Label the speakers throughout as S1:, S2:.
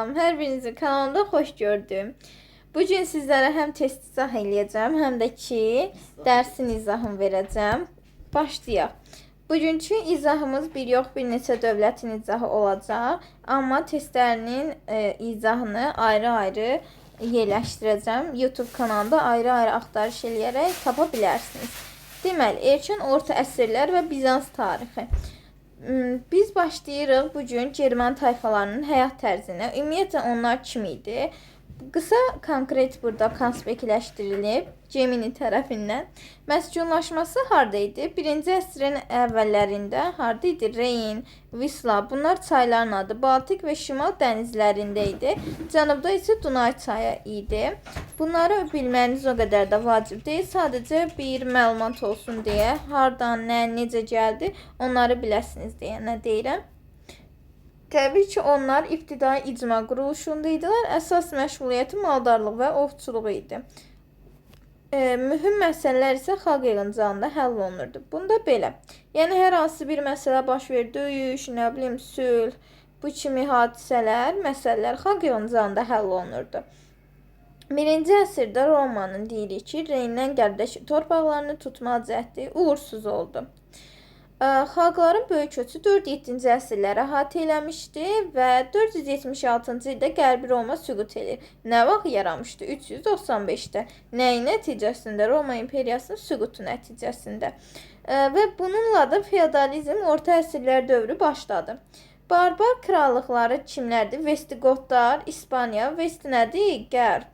S1: Salam, hər birinizi kanalımda xoş gördüm. Bugün sizlərə həm test izah eləyəcəm, həm də ki, dərsin izahını verəcəm. Başlayaq. Bugünkü izahımız bir yox, bir neçə dövlətin izahı olacaq. Amma testlərinin izahını ayrı-ayrı yerləşdirəcəm. YouTube kanalında ayrı-ayrı axtarış eləyərək tapa bilərsiniz. Deməli, erkən orta əsrlər və Bizans tarixi. Biz başlayırıq bu gün German tayfalarının həyat tərzinə. Ümumiyyətlə onlar kim idi? Qısa konkret burada konspektləşdirilib Gemini tərəfindən. Məskunlaşması harda idi? 1-ci əsrin əvvəllərində harda idi? Reyn, Visla, bunlar çayların adı. Baltik və Şimal dənizlərində idi. Cənubda isə Dunay çayı idi. Bunları bilməyiniz o qədər də vacib deyil. Sadəcə bir məlumat olsun deyə, hardan, nə, necə gəldi, onları biləsiniz deyə nə deyirəm. Təbii ki, onlar ibtidai icma quruluşunda idilər. Əsas məşğuliyyəti maldarlıq və ovçuluq idi. Mühüm məsələlər isə xalq yığıncağında həll olunurdu. Bunda belə. Yəni hər hansı bir məsələ baş verir, döyüş, nə bilim, sülh, bu kimi hadisələr, məsələlər xalq yığıncağında həll olunurdu. 1-ci əsrdə Romanın deyirik ki, Reyndən qərbdəki torpaqlarını tutma cəhdi uğursuz oldu. Xalqların böyük köçü 4-7-ci əsrləri əhatə eləmişdi və 476-cı ildə Qərbi Roma süqut edir. Nə vaxt yaranmışdı? 395-də. Nəyin nəticəsində? Roma imperiyasının süqutu nəticəsində. Və bununla da feodalizm orta əsrlər dövrü başladı. Barbar krallıqları kimlərdir? Vestigotlar, İspaniya, Vest nədir? Qərb.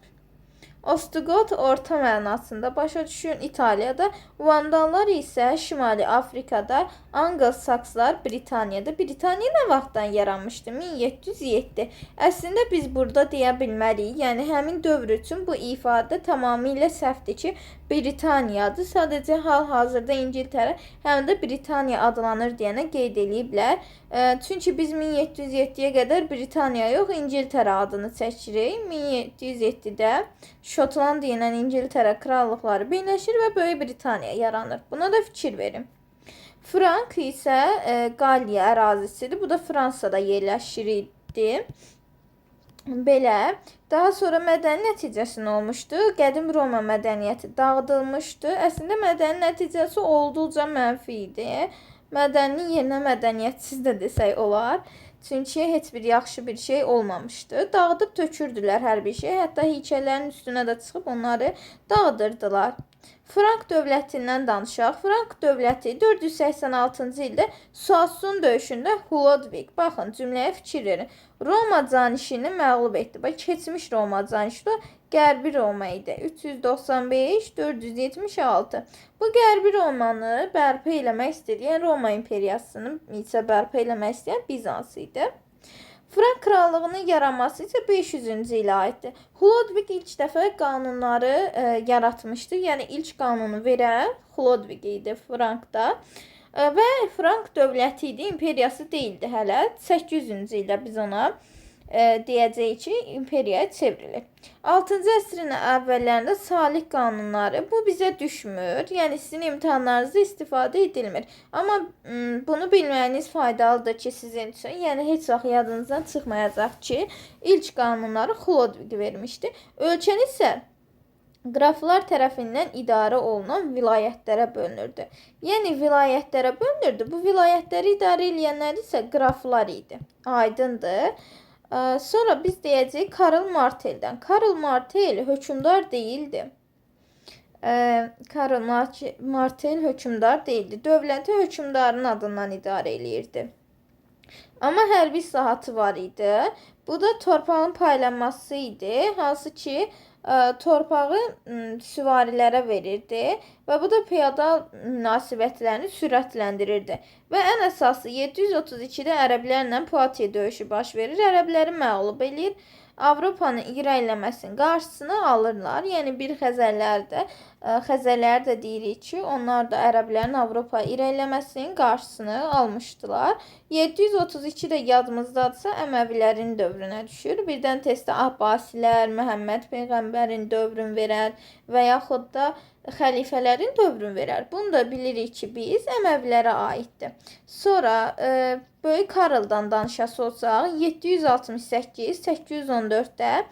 S1: Ostrogot orta mənasında başa düşün İtaliyada, Vandallar isə Şimali Afrikada, Anglo-Sakslar Britaniyada. Britaniya nə vaxtdan yaranmışdı? 1707. Əslində biz burada deyə bilmərik. Yəni həmin dövr üçün bu ifadə tamamilə səhvdir ki, Britaniyadır. Sadəcə hal-hazırda İngiltərə həm də Britaniya adlanır deyənə qeyd eləyiblər. Çünki biz 1707-yə qədər Britaniya yox, İngiltərə adını çəkirik. 1707-də Şotlandiya ilə İngiltərə krallıqları birləşir və Böyük Britaniya yaranır. Buna da fikir verin. Frank isə Galliya ərazisidir. Bu da Fransada yerləşir idi. Belə. Daha sonra mədəni nəticəsi nə olmuşdu? Qədim Roma mədəniyyəti dağıdılmışdı. Əslində mədəni nəticəsi olduqca mənfi idi. Mədəninin yerinə mədəniyyətsiz də desək olar. Çünki heç bir yaxşı bir şey olmamışdı. Dağıdıb tökürdülər hər bir şey. Hətta heykəllərin üstünə də çıxıb onları dağıdırdılar. Frank dövlətindən danışaq. Frank dövləti 486-cı ildə Suassun döyüşündə Hlodvig, baxın cümləyə fikir verin. Roma canişini məğlub etdi. Bax, keçmiş Roma canişini Qərbi Roma idi. 395, 476. Bu Qərbi Romanı bərpa eləmək istəyən, yəni Roma imperiyasını isə bərpa eləmək istəyən Bizans idi. Frank krallığının yaranması isə 500-cü ilə aiddir. Hlodvig ilk dəfə qanunları yaratmışdı. Yəni ilk qanunu verən Hlodvig idi Frankda. Və Frank dövləti idi, imperiyası deyildi hələ. 800-cü ildə biz ona deyəcəyik ki, imperiyaya çevrilir. 6-cı əsrin əvvəllərində Salik qanunları bu bizə düşmür. Yəni sizin imtahanlarınızda istifadə edilmir. Amma bunu bilməyiniz faydalıdır ki, sizin üçün. Yəni heç vaxt yadınızdan çıxmayacaq ki, ilk qanunları Hlodvig vermişdi. Ölkəni isə qraflar tərəfindən idarə olunan vilayətlərə bölünürdü. Yəni vilayətlərə bölünürdü. Bu vilayətləri idarə eləyənlər isə qraflar idi. Aydındır. Sonra biz deyəcəyik Karl Martel'dən. Karl Martel hökmdar deyildi. Karl Martel hökmdar deyildi. Dövləti hökmdarın adından idarə eləyirdi. Amma hərbi islahatı var idi. Bu da torpağın paylanması idi. Hansı ki, torpağı süvarilərə verirdi və bu da piyada münasibətlərini sürətləndirirdi. Və ən əsası 732-də ərəblərlə Poitiers döyüşü baş verir. Ərəbləri məğlub eləyir. Avropanın irəliləməsinin qarşısını alırlar. Yəni bir xəzərlər də, xəzərlər də deyirik ki, onlar da ərəblərin Avropa irəliləməsinin qarşısını almışdılar. 732 də yadımızdadırsa Əməvilərin dövrünə düşür. Birdən testdə Abbasilər, Məhəmməd peyğəmbərin dövrünü verər və yaxud da Xəlifələrin dövrünü verər. Bunu da bilirik ki, biz Əməvilərə aiddir. Sonra Böyük Karldan danışası olsaq, 768-814-də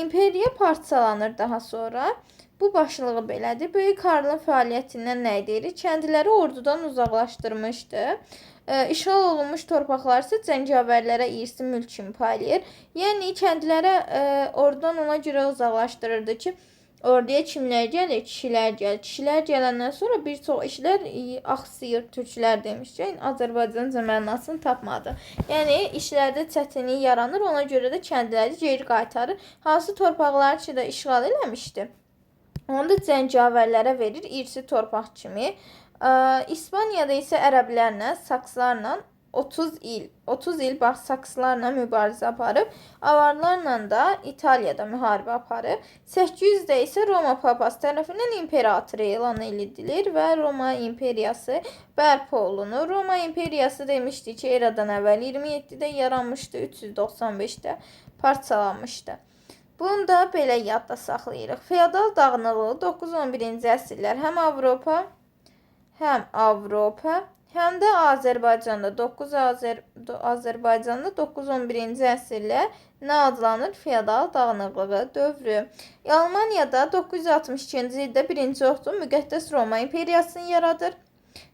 S1: imperiya parçalanır daha sonra. Bu başlığı belədir. Böyük Karlın fəaliyyətindən nə deyirik? Kəndliləri ordudan uzaqlaşdırmışdı. İşğal olunmuş torpaqlar isə cəngavərlərə irsi mülk kimi paylayır. Yəni kəndlilərə ordudan ona görə uzaqlaşdırırdı ki, orduya kimlər gəlir? Kişilər gəlir. Kişilər gələndən sonra bir çox işlər axsayır, türklər demişkən, Azərbaycanca mənasını tapmadı. Yəni işlərdə çətinlik yaranır, ona görə də kəndliləri geri qaytarır. Hansı torpaqları ki də işğal eləmişdi, onu da cəngavərlərə verir irsi torpaq kimi. İspaniyada isə ərəblərlə, sakslarla 30 il bax sakslarla mübarizə aparıb, avarlarla da İtaliyada müharibə aparıb. 800-də isə Roma papası tərəfindən imperator elan edilir və Roma imperiyası bərpa olunur. Roma imperiyası demişdi ki, eradan əvvəl 27-də yaranmışdı, 395-də parçalanmışdı. Bunu da belə yadda saxlayırıq. Feodal dağınıqlığı 9-11-ci əsrlər həm Avropa, həm də Azərbaycanda Azərbaycanda 9-11-ci əsrlər nə adlanır? Feodal dağınıqlığı dövrü. Almaniyada 962-ci ildə 1-ci Otto Müqəddəs Roma imperiyasını yaradır.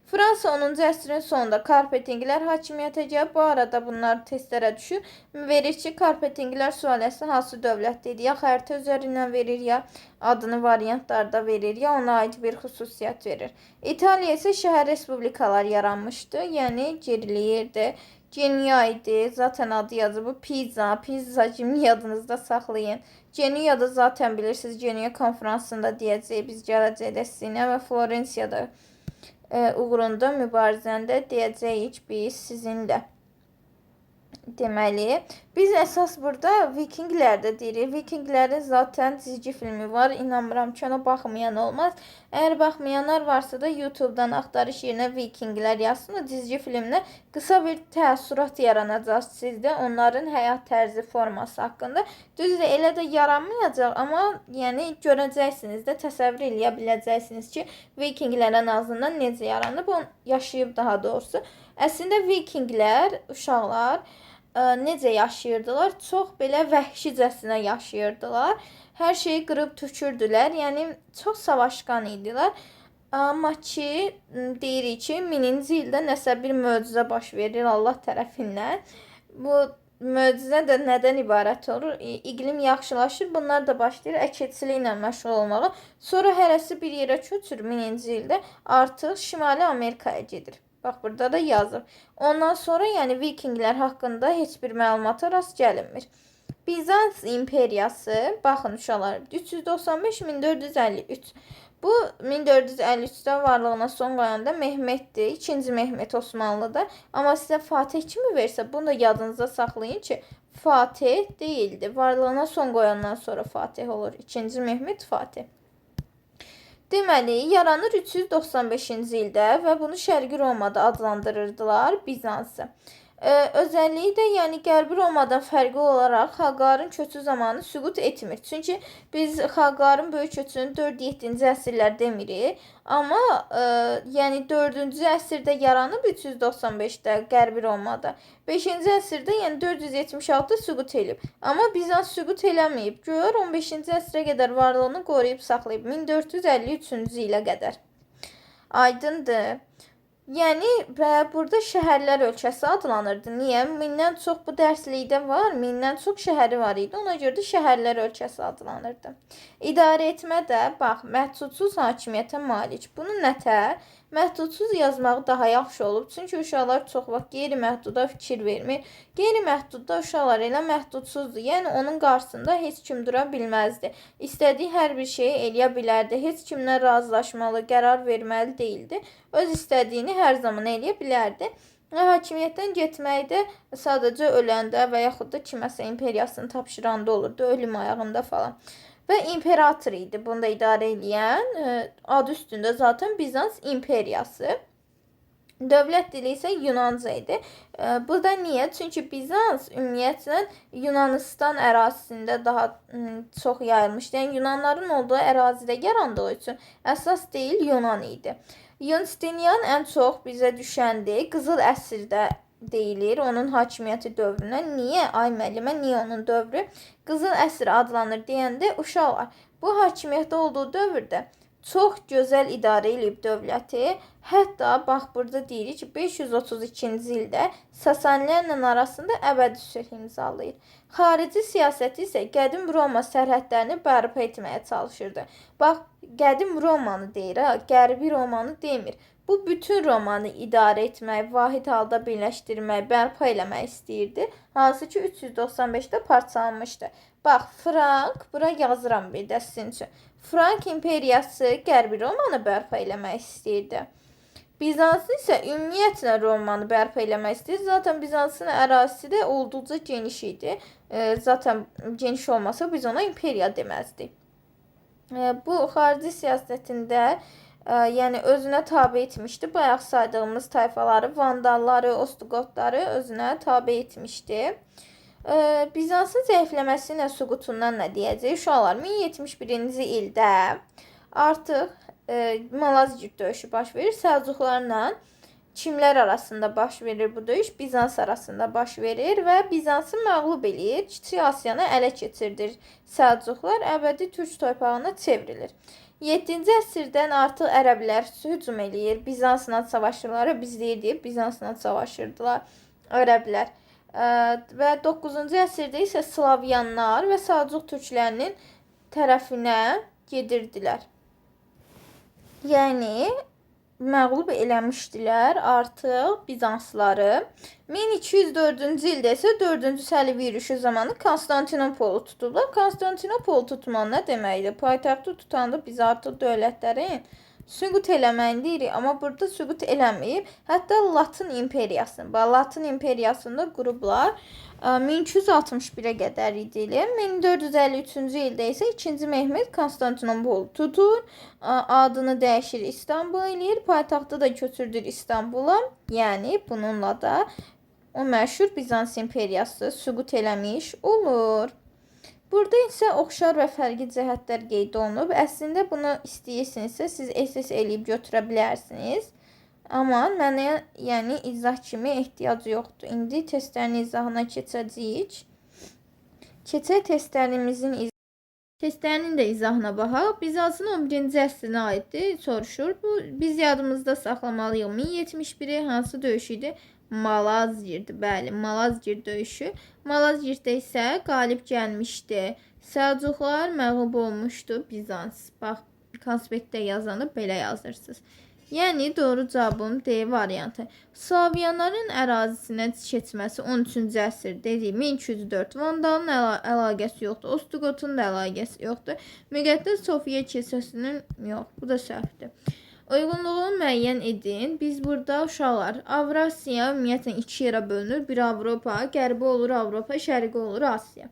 S1: Fransa 10-cu əsrin sonunda Karpetinglər hakimiyyətə gəlir. Bu arada bunlar testlərə düşür. Verir ki, Karpetinglər sülaləsi hansı dövlətdə idi? Ya xəritə üzərindən verir, ya adını variantlarda verir, ya ona aid bir xüsusiyyət verir. İtaliya isə şəhər respublikalar yaranmışdı, yəni geriləyirdi. Geniya idi, zaten adı yazı bu Pizza, Pizza kimi yadınızda saxlayın. Geniyada zaten bilirsiniz, Geniya konfransında deyəcəyik, biz gələcəkdə sizinlə və Florensiyada uğrunda mübarizəndə deyəcəyik biz sizinlə. Deməli, biz əsas burada vikinglərdə deyirik. Vikinglərin zaten cizgi filmi var. İnanmıram ki, ona baxmayan olmaz. Əgər baxmayanlar varsa da YouTube-dan axtarış yerinə vikinglər yazsın. O cizgi filminə qısa bir təəssürat yaranacaq sizdə onların həyat tərzi forması haqqında. Düzdür, elə də yaranmayacaq, amma yəni görəcəksiniz də, təsəvvür eləyə biləcəksiniz ki, vikinglər ən azından necə yaranıb, yaşayıb daha doğrusu. Əslində vikinglər, uşaqlar necə yaşayırdılar? Çox belə vəhşicəsinə yaşayırdılar. Hər şeyi qırıb tökürdülər. Yəni çox savaşqan idilər. Amma ki, deyirik ki, 1000-ci ildə nəsə bir möcüzə baş verir Allah tərəfindən. Bu möcüzə də nədən ibarət olur? İqlim yaxşılaşır, bunlar da başlayır əkinçiliklə məşğul olmağa. Sonra hərəsi bir yerə köçür 1000-ci ildə, artıq Şimali Amerikaya gedir. Bax, burada da yazıb. Ondan sonra, yəni vikinglər haqqında heç bir məlumata rast gəlinmir. Bizans imperiyası, baxın uşaqlar, 395-1453. Bu 1453-də varlığına son qoyanda Mehmetdir. 2-ci Mehmet Osmanlıda. Amma sizə Fatih kimi versə, bunu da yadınızda saxlayın ki, Fatih deyildi. Varlığına son qoyandan sonra Fatih olur. 2-ci Mehmet Fatih. Deməli, yaranır 395-ci ildə və bunu Şərqi Romada adlandırırdılar Bizansı. Özəlliyi də, yəni Qərbi Romadan fərqli olaraq xalqların köçü zamanı süqut etmir. Çünki biz xalqların böyük köçünü 4-7-ci əsrlər demirik. Amma yəni 4-cü əsrdə yaranıb 395-də Qərbi Romada. 5-ci əsrdə, yəni 476-da süqut elib. Amma Bizans süqut eləməyib. Gör, 15-ci əsrə qədər varlığını qoruyub saxlayıb 1453-cü ilə qədər. Aydındır. Yəni və burada şəhərlər ölkəsi adlanırdı. Niyə? 1000-dən çox bu dərslikdə var, 1000-dən çox şəhəri var idi. Ona görə də şəhərlər ölkəsi adlanırdı. İdarə etmə də, bax, məhdudsuz hakimiyyətə malik. Bunu nətər? Məhdudsuz yazmağı daha yaxşı olub. Çünki uşaqlar çox vaxt qeyri-məhduda fikir vermir. Qeyri-məhdudda uşaqlar elə məhdudsuzdur. Yəni onun qarşısında heç kim dura bilməzdi. İstədiyi hər bir şeyi eləyə bilərdi. Heç kimlə razılaşmalı, qərar verməli deyildi. Öz istədiyini hər zaman eləyə bilərdi. Hakimiyyətdən getmək də sadəcə öləndə və yaxud da kiməsə imperiyasını tapşıranda olurdu, ölüm ayağında falan. Və imperator idi bunu da idarə eləyən, adı üstündə zaten Bizans imperiyası. Dövlət dili isə Yunanca idi. Bu da niyə? Çünki Bizans ümumiyyətlə Yunanistan ərazisində daha çox yayılmışdı. Yəni Yunanların olduğu ərazidə yarandığı üçün əsas dil Yunan idi. Justinian ən çox bizə düşəndir. Qızıl əsrdə deyilir onun hakimiyyəti dövrünə. Niyə? Ay müəllimə, niyə onun dövrü Qızıl əsr adlanır deyəndə uşaqlar, bu hakimiyyətdə olduğu dövrdə çox gözəl idarə eləyib dövləti. Hətta bax burada deyirik ki, 532-ci ildə Sasanilərlə arasında əbədi sülh imzalayır. Xarici siyasəti isə qədim Roma sərhədlərini bərpa etməyə çalışırdı. Bax, qədim Romanı deyir, ha, Qərbi Romanı demir. Bu bütün Romanı idarə etmək, vahid halda birləşdirmək, bərpa eləmək istəyirdi. Hansı ki 395-də parçalanmışdı. Bax, Frank, bura yazıram bir də sizin üçün. Frank imperiyası Qərbi Romanı bərpa eləmək istəyirdi. Bizansın isə ümumiyyətlə Romanı bərpa eləmək istəyir. Zaten Bizansın ərazisi də olduqca geniş idi. Zaten geniş olmasa biz ona imperiya deməzdik. Bu xarici siyasətində yəni özünə tabe etmişdi. Bayaq saydığımız tayfaları, vandalları, ostqotları özünə tabe etmişdi. Bizansın zəifləməsi ilə süqutundan nə deyəcək? Uşaqlar, 1071-ci ildə artıq Malazgirt döyüşü baş verir. Səlcuqlarla kimlər arasında baş verir bu döyüş? Bizans arasında baş verir və Bizansı məğlub eləyir. Kiçik Asiyanı ələ keçirdir. Səlcuqlar əbədi türk torpağına çevrilir. 7-ci əsrdən artıq ərəblər hücum eləyir. Bizansla savaşırlar. Biz deyirdik, Bizansla savaşırdılar ərəblər. Və 9-cu əsrdə isə Slavyanlar və Səlcuq türklərinin tərəfinə gedirdilər. Yəni məğlub eləmişdilər artıq Bizansları. 1204-cü ildə isə 4-cü Səlib yürüşü zamanı Konstantinopolu tutublar. Konstantinopolu tutmaq nə deməkdir? Paytaxtı tutanda biz artıq dövlətlərin süqut eləməyini deyirik, amma burada süqut eləməyib. Hətta Latın imperiyasını, bax, Latın imperiyasında qruplar 1261-ə qədər idi. 1453-cü ildə isə 2-ci Mehmet Konstantinopolu tutur, adını dəyişir, İstanbul eləyir, paytaxtı da köçürdür İstanbula. Yəni bununla da o məşhur Bizans imperiyası süqut eləmiş olur. Burada isə oxşar və fərqli cəhətlər qeyd olunub. Əslində bunu istəyirsinizsə siz SS eləyib götürə bilərsiniz. Amma mənə yəni izah kimi ehtiyacı yoxdur. İndi testlərin izahına keçəcəyik. Keçək testlərimizin testlərinin də izahına baxaq. Bizansın 11-ci əsrinə aiddir, soruşur. Bu biz yadımızda saxlamalıyıq. 1071-i hansı döyüş idi? Malazgirt, bəli, Malazgirt döyüşü. Malazgirtdə isə qalib gəlmişdi. Səlcuqlar məğlub olmuşdu Bizans. Bax, konspektdə yazanı belə yazırsınız. Yəni doğru cavabım D variantı. Slavyanların ərazisinə keçməsi 13-cü əsr dedik, 1204. Vandalın əlaqəsi yoxdur. Ostqotun da əlaqəsi yoxdur. Müqəddəs Sofiya kilsəsinin yox, bu da səhvdir. Uyğunluğunu müəyyən edin. Biz burada uşaqlar, Avrasiya ümumiyyətlə iki yerə bölünür. Bir Avropa, qərbi olur Avropa, şərqi olur Asiya.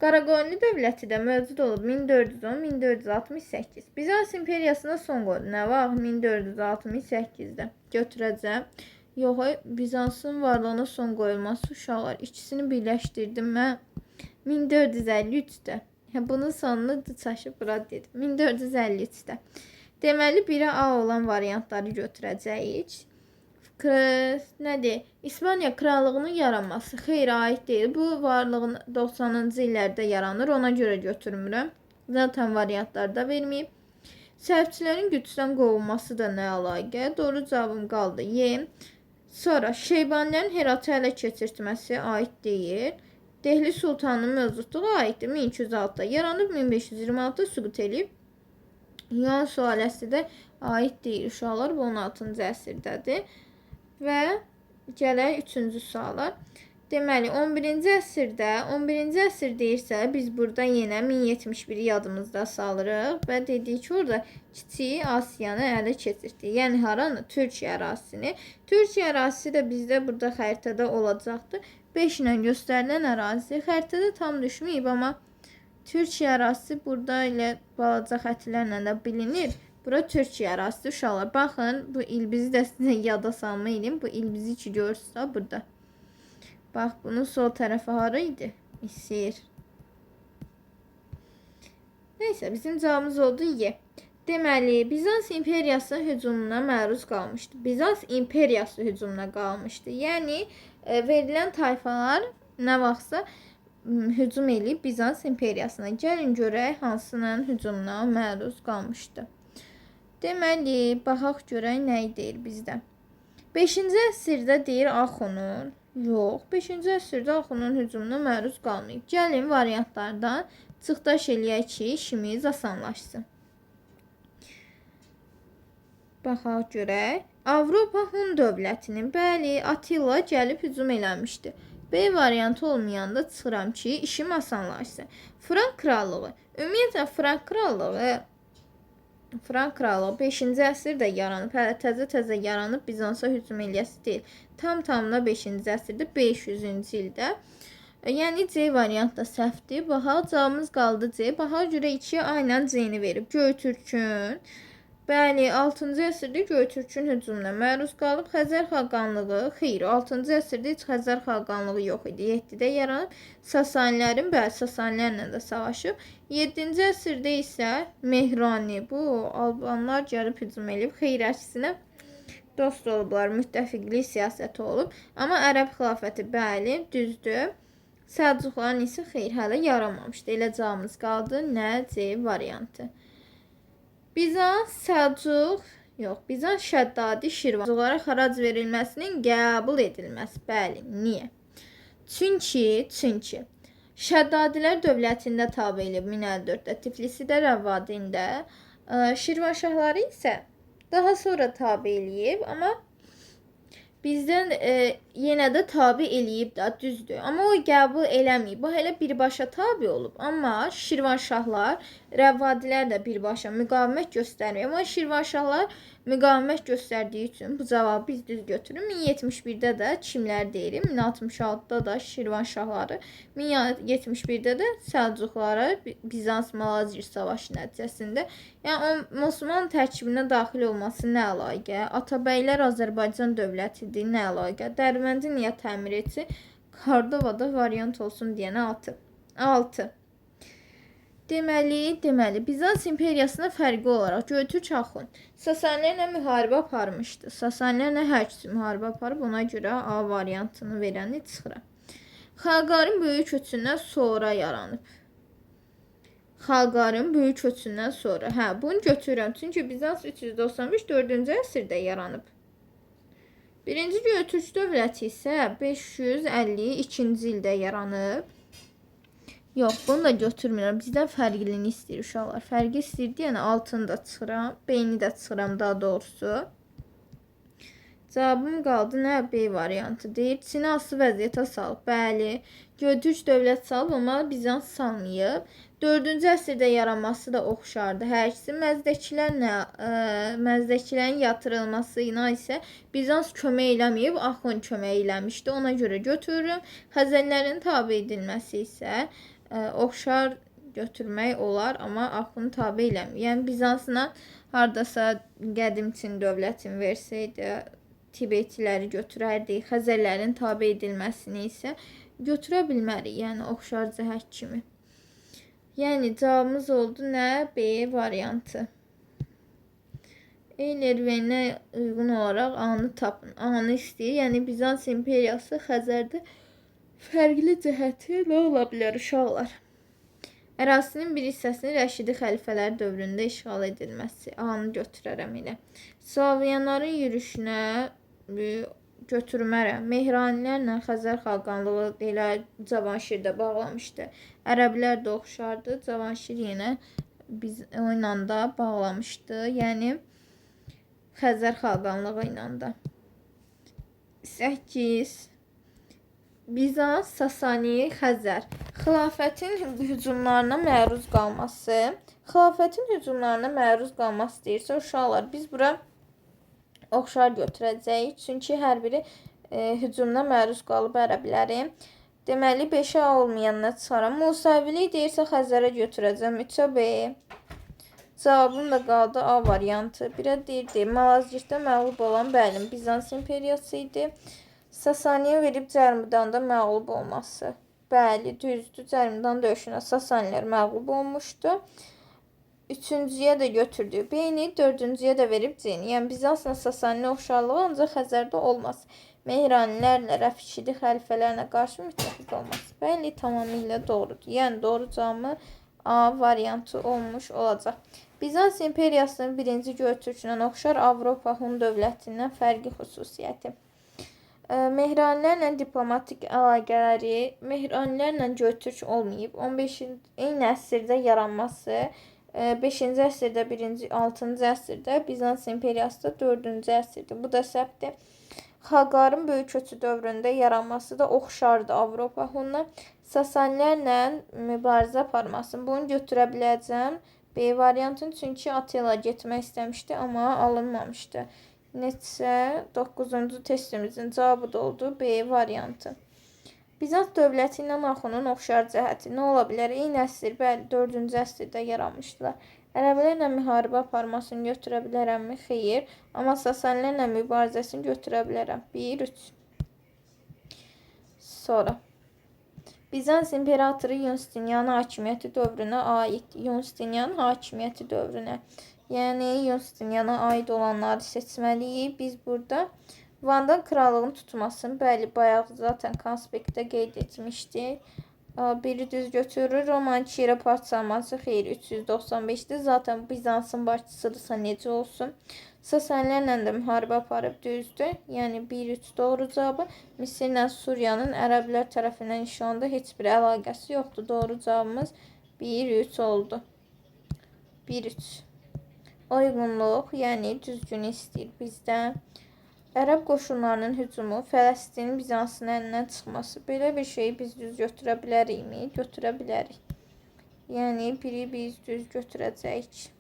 S1: Qaraqoyunlu dövləti də mövcud olub 1410-1468. Bizans imperiyasına son qoydu. Nə vaxt? 1468-də. Götürəcəm. Yox, Bizansın varlığına son qoyulması uşaqlar. İkisini birləşdirdim mən. 1453-də. Bunun sonunu çaşıb bura dedim. 1453-də. Deməli, 1-ə A olan variantları götürəcəyik. Nədir? İspaniya krallığının yaranması xeyr, aid deyil. Bu varlığın 90-cı illərdə yaranır. Ona görə götürmürəm. Zaten variantlarda verməyib. Sərfçilərin gücdən qovulması da nə əlaqə? Doğru cavabım qaldı Y. Sonra Şeybanilərin Heratı ələ keçirtməsi aid deyil. Dehli Sultanın mövcudluğu aiddir. 1206-da yaranıb, 1526-da süqut eləyib. Yuan sülaləsi də aid deyil uşaqlar. Bu 16-cı əsrdədir. Və gələk 3-cü suala. Deməli, 11-ci əsrdə, 11-ci əsr deyirsə, biz burada yenə 1071-i yadımızda salırıq və dedik ki, orada Kiçik Asiyanı ələ keçirdi. Yəni haranı? Türkiyə ərazisini. Türkiyə ərazisi də bizdə burada xəritədə olacaqdır. 5 ilə göstərilən ərazi xəritədə tam düşməyib, amma Türkiyə ərazisi burada elə balaca xətlərlə də bilinir. Bura Türkiyə ərazisi uşaqlar. Baxın, bu ilbizi də sizə yada salma eləyim. Bu ilbizi ki görürsünüz burada. Bax, bunun sol tərəfi hara idi? Misir. Neysə, bizim cavabımız oldu Y. Deməli, Bizans imperiyası hücumuna məruz qalmışdı. Bizans imperiyası hücumuna qalmışdı. Yəni, verilən tayfalar nə vaxtsa hücum eləyib Bizans imperiyasına. Gəlin görək hansının hücumuna məruz qalmışdı. Deməli, baxaq görək nə deyir bizdə. 5-ci əsrdə deyir Axunun. Yox, 5-ci əsrdə Axunun hücumuna məruz qalmayıb. Gəlin variantlardan çıxdaş eləyək ki, işimiz asanlaşsın. Baxaq görək. Avropa Hun dövlətinin, bəli, Attila gəlib hücum eləmişdi. B variantı olmayanda çıxıram ki, işim asanlaşsın. Frank krallığı. Ümumiyyətlə, Frank krallığı 5-ci əsrdə yaranıb. Hələ təzə-təzə yaranıb Bizansa hücum eləyəsi deyil. Tam-tamına 5-ci əsrdə, 500-cü ildə. Yəni C variantı da səhvdir. Baxaq, cavabımız qaldı C. Baxaq görə 2 A ilə C-ni verib. Göytürkün. Bəli, 6-cı əsrdə Göytürkün hücumuna məruz qalıb. Xəzər xaqanlığı, xeyr, 6-cı əsrdə heç Xəzər xaqanlığı yox idi. 7-də yaranıb. Sasanilərin, bəli, Sasanilərlə də savaşıb. 7-ci əsrdə isə Mehrani, bu Albanlar gəlib hücum eləyib. Xeyr, əksinə dost olublar, müttəfiqlik siyasəti olub. Amma Ərəb xilafəti, bəli, düzdür. Səlcuqların isə xeyr, hələ yaranmamışdı. Elə cavabımız qaldı. Nə? C variantı. Bizans, Səlcuq, yox, Bizans, Şəddadi, Şirvanlara xərac verilməsinin qəbul edilməsi. Bəli, niyə? Çünki Şəddadilər dövlətində tabe eləyib 1054-də, Tiflisidə, Rəvadində. Şirvanşahları isə daha sonra tabe eləyib, amma bizdən yenə də tabe eləyib də, düzdür. Amma o qəbul eləməyib. Bu hələ birbaşa tabe olub. Amma Şirvanşahlar, Rəvadilər də birbaşa müqavimət göstərmir. Amma Şirvanşahlar müqavimət göstərdiyi üçün bu cavabı biz düz götürürük. 1071-də də kimlər deyirim, 1066-da da Şirvanşahları, 1071-də də Səlcuqları Bizans-Malazgirt savaşı nəticəsində. Yəni o Osmanlı tərkibinə daxil olması nə əlaqə? Atabəylər Azərbaycan dövlətidir, nə əlaqə? Dərbəndi niyə təmir etsin? Kordovada variant olsun deyənə 6. 6. Deməli, Bizans imperiyasına fərqi olaraq Göytürk Axun Sasanilərlə müharibə aparmışdı. Sasanilərlə hər ikisi müharibə aparıb, ona görə A variantını verəni çıxıram. Xalqların böyük köçündən sonra yaranıb. Xalqların böyük köçündən sonra. Hə, bunu götürürəm. Çünki Bizans 395 4-cü əsrdə yaranıb. Birinci Göytürk dövləti isə 552-ci ildə yaranıb. Yox, bunu da götürmürəm. Bizdən fərqlini istəyir uşaqlar. Fərqi istəyir deyənə altını da çıxıram, B-ni də çıxıram daha doğrusu. Cavabım qaldı nə? B variantı deyir. Çini asılı vəziyyətə salıb. Bəli. Göytürk dövlət salıb, amma Bizans salmayıb. 4-cü əsrdə yaranması da oxşardı. Hər ikisi məzdəkilərin yatırılması ilə isə Bizans kömək eləməyib, Axun kömək eləmişdi. Ona görə götürürüm. Xəzərlərin tabe edilməsi isə oxşar götürmək olar, amma Axun tabe eləməyib. Yəni Bizansla hardasa qədim Çin dövlətini versəydi, Tibetliləri götürərdik. Xəzərlərin tabe edilməsini isə götürə bilmərik. Yəni oxşar cəhət kimi. Yəni cavabımız oldu nə? B variantı. Eyler-Veyne uyğun olaraq A-nı tapın. A-nı istəyir. Yəni Bizans imperiyası Xəzərdə fərqli cəhəti nə ola bilər uşaqlar? Ərazisinin bir hissəsinin Rəşidi xəlifələr dövründə işğal edilməsi. A-nı götürərəm elə. Slavyanların yürüşünə götürmərəm. Mehranilərlə Xəzər xaqanlığı elə Cavanşirdə bağlamışdı. Ərəblər də oxşardı. Cavanşir yenə biz o ilə da bağlamışdı. Yəni Xəzər xaqanlığı ilə də. 8. Bizans, Sasani, Xəzər. Xilafətin hücumlarına məruz qalması. Xilafətin hücumlarına məruz qalması deyirsə, uşaqlar, biz bura oxşar götürəcəyik. Çünki hər biri hücumuna məruz qalıb ərəblərin. Deməli, 5-ə olmayanına çıxaram. Musavilik deyirsə, Xəzərə götürəcəm. 3-ə B. Cavabım da qaldı A variantı. Birə deyirdi, Malazgirddə məğlub olan, bəli, Bizans imperiyası idi. Sasaniyə verib Cərmidanda məğlub olması. Bəli, düzdür. Cərmidan döyüşünə Sasanilər məğlub olmuşdu. Üçüncüyə də götürdüyü B-ni, dördüncüyə də verib C-ni. Yəni Bizansla Sasaninin oxşarlığı ancaq Xəzərdə olmaz. Mehranilərlə Rəfişidi xəlifələrinə qarşı müttəfiq olmaz. Bəli, tamamilə doğrudur. Yəni doğru cavabı A variantı olmuş olacaq. Bizans imperiyasının birinci Göytürklə oxşar Avropa Hun dövlətindən fərqli xüsusiyyəti. Mehranilərlə diplomatik əlaqələri, Mehranilərlə Göytürk olmayıb. 15-ci eyni əsrdə yaranması, 5-ci əsrdə, 1-ci, 6-cı əsrdə, Bizans imperiyası da 4-cü əsrdə. Bu da səhvdir. Xalqların böyük köçü dövründə yaranması da oxşardır Avropa Hunla. Sasanilərlə mübarizə aparması. Bunu götürə biləcəm. B variantını, çünki Atilla getmək istəmişdi, amma alınmamışdı. Neçə? 9-cu testimizin cavabı da oldu B variantı. Bizans dövləti ilə Axunun oxşar cəhəti nə ola bilər? Eyni əsr, bəli, 4-cü əsrdə yaranmışdılar. Ərəblərlə müharibə aparmasını götürə bilərəmmi? Xeyr. Amma Sasanilərlə mübarizəsini götürə bilərəm. 1, 3. Sonra. Bizans imperatoru Justinianın hakimiyyəti dövrünə aid. Justinianın hakimiyyəti dövrünə. Yəni Justiniana aid olanları seçməliyik. Biz burada Vandal krallığının tutmasını, bəli, bayaq zaten konspektdə qeyd etmişdik. Biri düz götürür. Roman iki yerə parçalanması xeyr, 395-dir. Zaten Bizansın başçısıdırsa necə olsun? Sasanilərlə də müharibə aparıb, düzdür. Yəni 1-3 doğru cavabı. Misirlə Suriyanın ərəblər tərəfindən işğalında heç bir əlaqəsi yoxdur. Doğru cavabımız 1-3 oldu. 1-3. Uyğunluq, yəni düzgün istəyir bizdən. Ərəb qoşunlarının hücumu, Fələstinin Bizansın əlindən çıxması. Belə bir şeyi biz düz götürə bilərikmi? Götürə bilərik. Yəni biri biz düz götürəcəyik.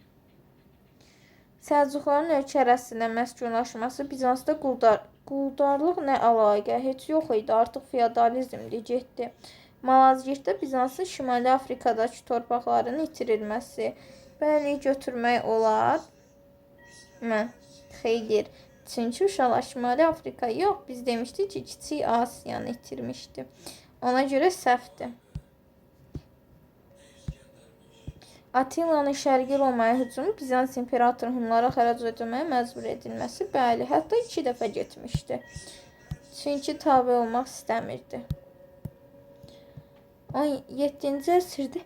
S1: Səlcuqların ölkə ərazisində məskunlaşması Bizansda quldarlıq nə əlaqə? Heç yox idi. Artıq feodalizmdir, getdi. Malazgirddə Bizansın Şimali Afrikadakı torpaqlarının itirilməsi. Bəli, götürmək olar. Mən xeyr. Çünki uşaqlar Şimali Afrika yox, biz demişdik ki, Kiçik Asiyanı itirmişdi. Ona görə səhvdir. Attilanın Şərqi Romaya hücumu Bizans imperatoru Hunlara xərac ödəməyə məcbur edilməsi. Bəli, hətta 2 dəfə getmişdi. Çünki tabe olmaq istəmirdi. 17-ci əsrdə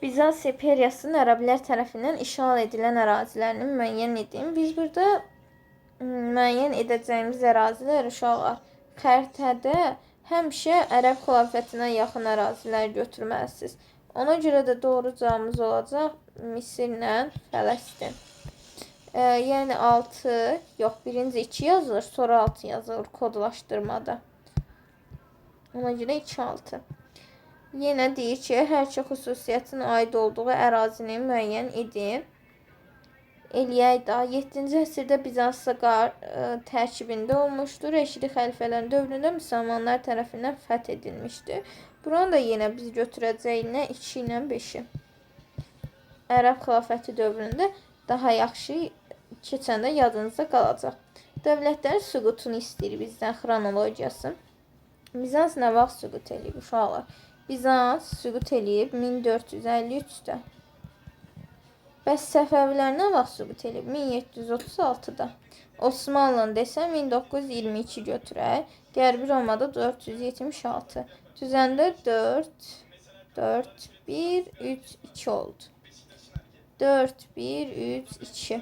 S1: Bizans imperiyasının ərəblər tərəfindən işğal edilən ərazilərini müəyyən edin. Biz burada müəyyən edəcəyimiz ərazilər uşaqlar xəritədə həmişə ərəb xilafətinə yaxın ərazilər götürməlisiniz. Ona görə də doğru cavabımız olacaq Misirlə Fələstin. Yəni 6, yox, birinci 2 yazılır, sonra 6 yazılır kodlaşdırmada. Ona görə 2, 6. Yenə deyir ki, hər iki xüsusiyyətin aid olduğu ərazini müəyyən edin. Eləyək də. 7-ci əsrdə Bizansla tərkibində olmuşdur. Rəşidi xəlifələrin dövründə müsəlmanlar tərəfindən fəth edilmişdir. Buranı da yenə biz götürəcəyik nə 2 ilə 5-i. Ərəb xilafəti dövründə daha yaxşı keçəndə yadınızda qalacaq. Dövlətlərin süqutunu istəyir bizdən xronologiyası. Bizans nə vaxt süqut eləyib uşaqlar? Bizans süqut eləyib 1453-də. Bəs Səfəvilər nə vaxt süqut eləyib? 1736-da. Osmanlını desəm 1922 götürək. Qərbi Romada 476. Düzəndə 4, 4, 1, 3, 2 oldu. 4, 1, 3, 2.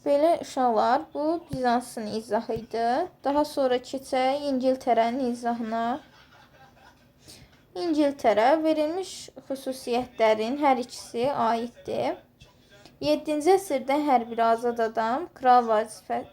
S1: Belə uşaqlar, bu Bizansın izahı idi. Daha sonra keçək İngiltərənin izahına. İngiltərə verilmiş xüsusiyyətlərin hər ikisi aiddir. 7-ci əsrdə hər bir azad adam kral vəzifə